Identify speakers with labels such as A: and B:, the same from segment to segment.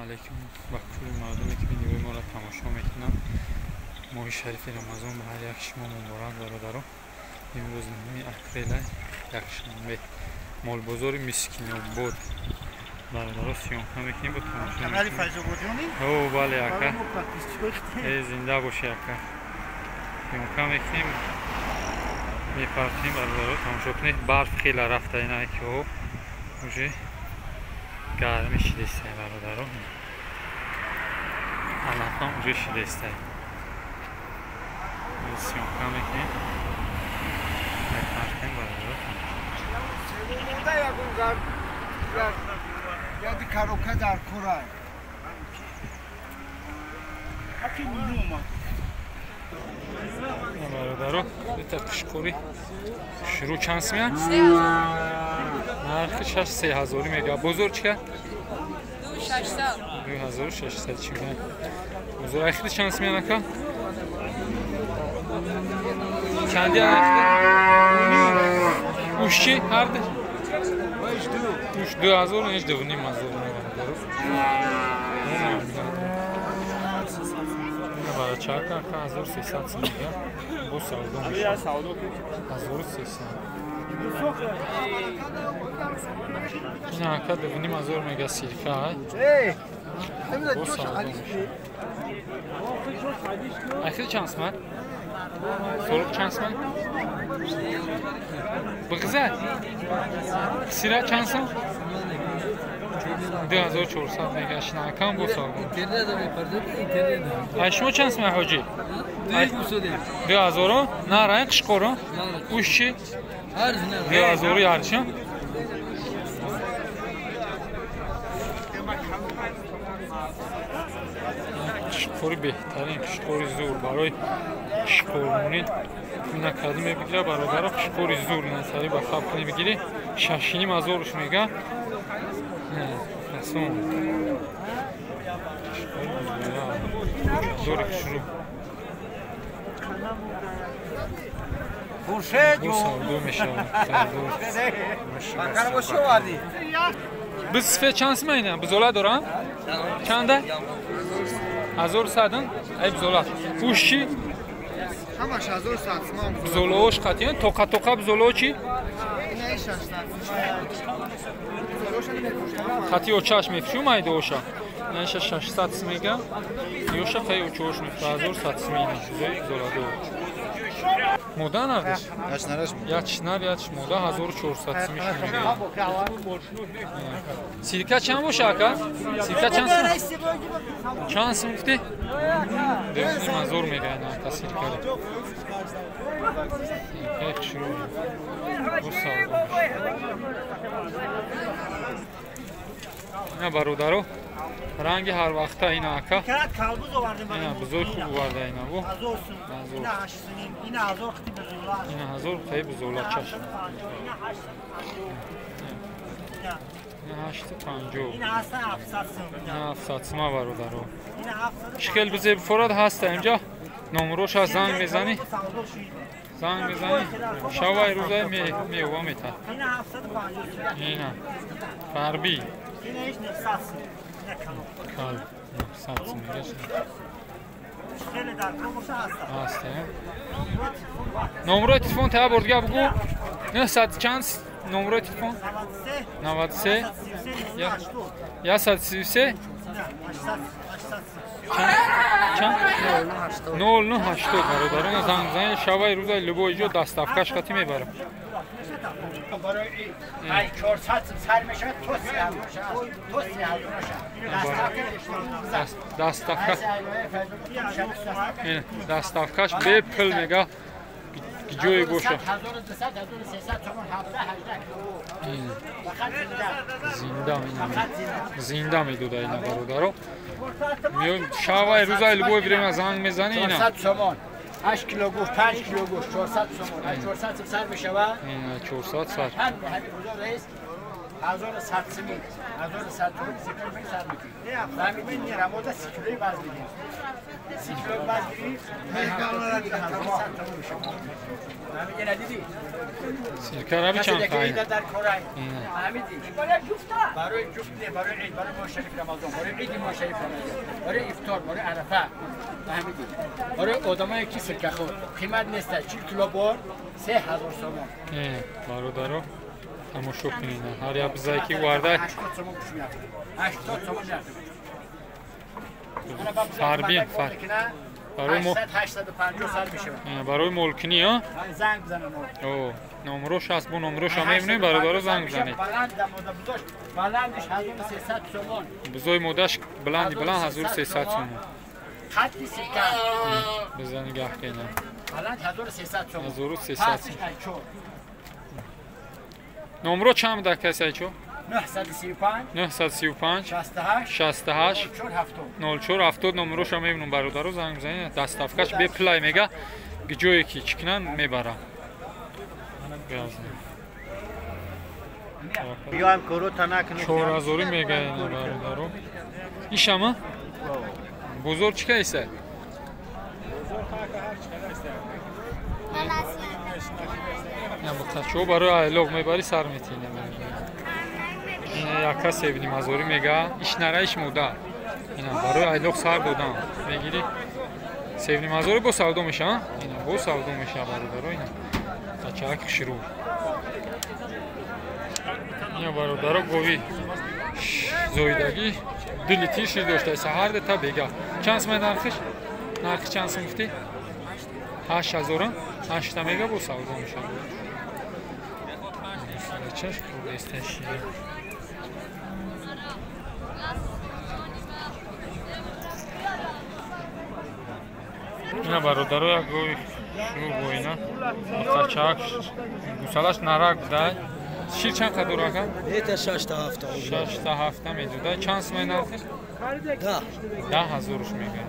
A: Алайкум ба кулли мардуме ки видеои моро тамошо мекунанд. Моҳи шарифи Рамазон ба ҳар як шумо муборак, бародаро. Имрӯз 9 апрел, якшанбе. Молбозори Мискинобод. Бародаро, съёмка мекунем, бо тамошо.
B: Канали Файзободиони?
A: О, бале, ака. Э, зинда боши, ака. Съёмка мекунем. Мепартем, бародаро, тамошо кунед. Барф хела рафта ина ки уже гарми шидестай, бародаро. Алафам уже шидестай. Съёмка мекунем. Мепартем, бародаро.
B: Яди коробка дар кора.
A: Бародаро, это қишқори шурӯъ чанд симя? Нархи шаш се ҳазорӣ мега. Бозор чӣ кард? 2600 чӣ мега. Бозор ахири чанд симя нака? Чанди ахири? Уш чӣ? Ҳарду? Уш 2000, ин 2500 мега. Барачака 1300 мега. Бо савдо мешавад. 1300. Ин ака 2500 мега сирка. Бо савдо мешавад. Ахир чанд сумат? Соруқ чанд сумат? Биғиза? Сира чанд сум? 2400 мега. Шинакам бо савдо. Ай шумо чанд сумат, ҳоҷӣ? 2000? На, рай қишқоро? Уш чӣ? 2000 ярча? Қишқори беҳтарин, қишқори зур барои қишқормонӣ накарди мебигира, бародаро. Қишқори зур насари ба хаб кунӣ бигирӣ. 6500 мега. Асон. Зори хушрӯ. Бо савдо мешавад. Биз сифе чанд сима ина? Бизола дорам? Чанда? 1100 ай бизола. Уш чӣ?
B: Ҳамаш 1100 сима.
A: Бизолаош қатиён тоқа тоқа бизолао чӣ? Қати очаш мефурӯшӣ майда оша? Инаша 600 сим мега. Ёша қай очош мефурӯша 1100 сим ина бизоладо. Мода нардиш? Яч нар, яч мода 1400 сим мега. Сирка чанд боша, ака? Сирка чанд сим? Чанд сим гуфтӣ? 2500 мега ина ака сиркаро. Сиркаи хушрӯ. Бо савдо. Ина бародаро, ранги ҳар вақта ина ака. Ина бузои хуб оварда ина бу. Ина ҳазор қай бузола чаш. Ина 850. Ина 700 сима, бародаро. Чӣ хел бузе бифорад ҳаста инҷа. Номроша занг мезанӣ. Занг мезанӣ. Шавай рӯзай мева мета. Ина фарби. Кал 900 сим мега. Ҳаста. Номрои телефон та бор дига бугу. 900 чанд номрои телефон? 93 133 чанд? 0980 бародарон, занг занед, шавай рӯзай любой ҷо доставкаш қатӣ мебарам. Доставка. Доставкаш бепул мега. Ҷое боша. Зинда зинда медода ина, бародаро. Шавай рӯзай любой время занг мезанӣ ина.
B: 400 сомон. 8 кило гӯшт, 5 кило гӯшт, 400 сомон. 400 сар мешавад?
A: Ина 400 сар.
B: Ҳамин рӯза раис 1100 сими 1100 تومان سیکلو می سر میکنی. فهمیدی؟ رماد سیکلوی وزن میگیری. سیکلو وزن میگیری. 1100 تومان میشه. فهمیدی ندیدی؟
A: سیرکه چند خواهی؟
B: فهمیدی؟ برای جفت نه، برای عید، برای ماه شریف رمضان، برای عید ماه شریف رمضان، برای افطار، برای عرفه. فهمیدی؟ برای آدمایی که سرکه خور قیمت نیست. 40 کیلو بار 3000 سومان.
A: برادرها تماشا کنید. هر یک بزایی که وارده
B: 80 سومان گوش میاد. 80 سومان میاد.
A: فربی فر. برای
B: 850 سر میشه.
A: برای مولکنی ها؟
B: زنگ بزنن.
A: او نمروش هست، بو نمروش هم میبینیم برادرها زنگ بزنید.
B: بلند ماده بزاش بلندش 1300 سومان.
A: بزای مادهش بلندی بلند 1300 سومان.
B: خط سکه.
A: بزن نگاه کنید.
B: بلند 1300 سومان.
A: 1300. نمرو چند ده کسی چو؟
B: 935
A: 935
B: 68
A: 68 04 70 نمروش هم میبینم برادرو زنگ بزنید. دستافکش به پلای میگه جایی که چکنن میبره. 4000 میگه اینا برادرو. ایشما بزرگ چی کیسه؟ چو برای ایلوغ میبری سر میتینه. این یک 7.5 میگه ایش نره ایش موده. اینا برای ایلوغ سر دادن میگیری 7.5 با سودا میشه. اینا با سودا میشه برادرو. اینا تچاک شروع. اینا برادرو گوی زویدگی 2 لیتر شیر داشته سهر ده تا بگه. چند سمه نرخش؟ نرخ چند سم گفتی؟ 8000 8 میگه با سودا میشه. چش خورده است شیر. اینا برادرو یک گوی شروع گوینا قچاک گوسالش نرک بوده. شیر چند تا دور آقا؟
C: 6 تا 7
A: 6 تا 7 میدوده. چند سمه نرخش؟ 10000 میگه.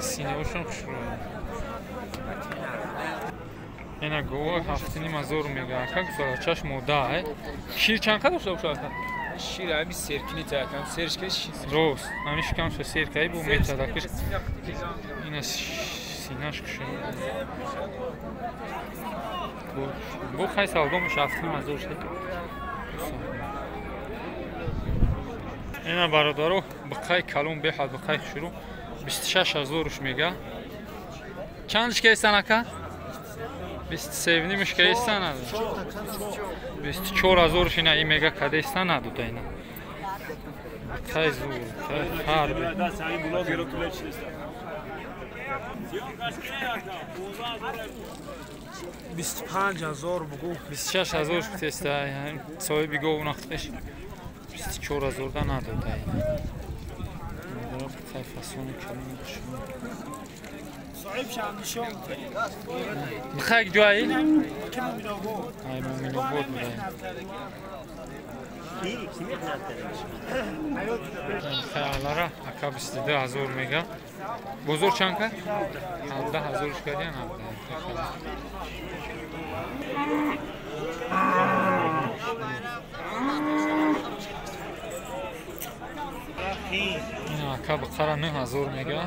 A: سینه‌هاشون خوشروه. اینا گوه 7.5 میگه. اکا گوساله چشم موده. شیر چند قدر داشته باشه اصلا؟
C: شیر همی سرکنی تا کم سرش که شیر.
A: راست. همیش کم شو سرکی بو میتادکش. اینا سینه‌اش خوشروه. بو خیلی سودا میشه 7.5 شد. اینا برادرو بقای کلون به حد بقای شروع 26000 میگه. چندش که ایستان اکا؟ 23 که ایستان نداد. 24000 اینا این میگه کده ایستان نداد اینا. بقای زور حرب.
C: 25000 بگو.
A: 26000 تست صاحب گو نختش 24000 دا نداد اینا. بخاک جایی؟ ای مومین‌آباد بوده. خیالاره اکا 22000 میگه. بزرگ چند که؟ 17000 کردین 17. این اکا بقره 9000 میگه.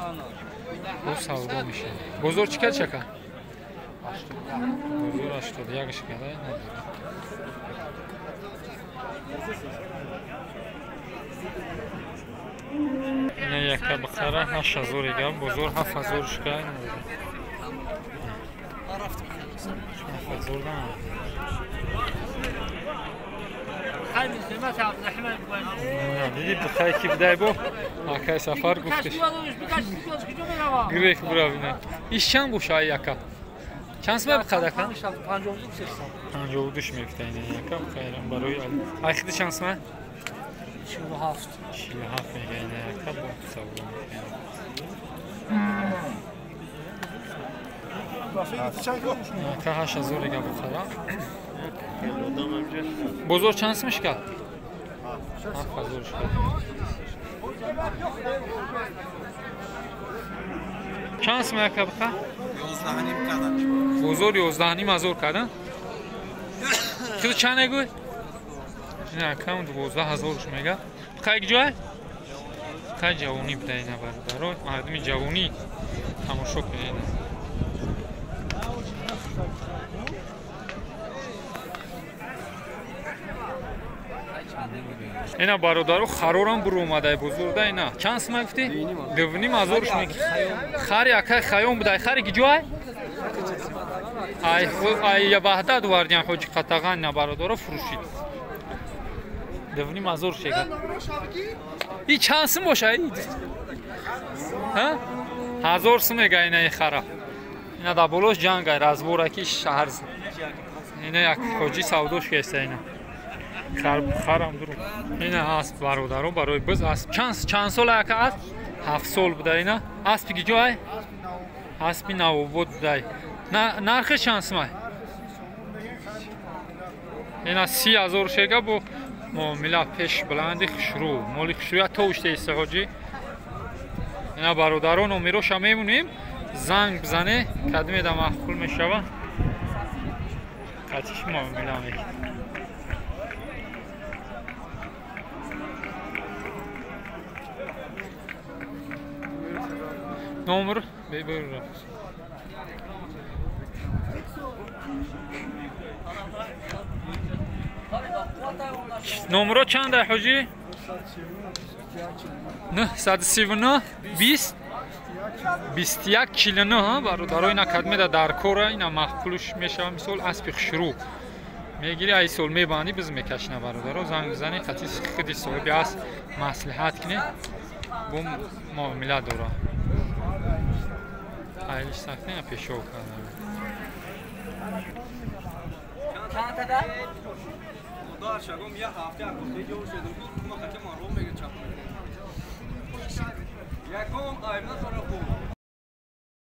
A: بو سودا میشه. بزرگ چی کرد چکا؟ بزرگ 81 کرده. این یکا بقره 8000 میگه. بزرگ 7000 کرده. 7000 ده. دیدی بخای کی بدای بو آکای سفر گفتش گریخ برا بینه. ایش چند بوشه یکا؟ چند سمه بخاد اکا؟ 52 میفته اینه یکا بخیرم برای آی خیلی چند سمه؟
C: 47
A: 47 میگه اینه یکا با سودا میکنه. 8000 دیگه بخرم. بزرگ چند سمش کرد؟ 7000 کرد. چند سمه یکا بخواه؟
D: 11.5 кардан.
A: Бозор 11.5 ҳазор кардан? Ту чанд мегӯй? Ина акам 12 ҳазорш мега. Қай ҷой? Қай ҷавонӣ буда ина бародаро, мардуми ҷавонӣ тамошо кунед. Ина бародаро харорам буру омадай бузурда ина. Чанд сум гуфтӣ? 2.5 ҳазорш меги. Хари акай Хаём будай. Хари ки ҷой? Ай ай я Ваҳдат вардиан ҳоҷи Қатаған ина бародаро фурӯшид. 2.5 ҳазор шега. И чанд сум боша? Ҳа? 1000 сум мега ина и хара. Ина да болош ҷангай разбораки шаҳр. Ина як ҳоҷи савдош кеста ина. Харам дуру. Ина асп бародаро барои биз асп. Чанд сол ака асп? 7 сол буда ина. Аспи ки ҷой? Аспи Навобод будай. Нархи чанд сумай? Ина 30 ҳазор шега бо муомила пеш баланди хушрӯ. Моли хушрӯя товуштеиста ҳоҷӣ. Ина бародаро номероша мемонем. Занг бизане, кадмеда маъқул мешава. Қатиш муомила мекунем. Номер бебур. Номро чанд ай ҳоҷӣ? 939 20 21 49 бародаро ина кадмеда дар кора ина маъқулш мешава. Мисол аспи хушрӯ мегири ай сол мебандӣ биз мекашина бародаро. Занг бизанед қати худи соҳиби асп маслиҳат кунед. Бо муомила дора. Айлиш сахт пешов кардам.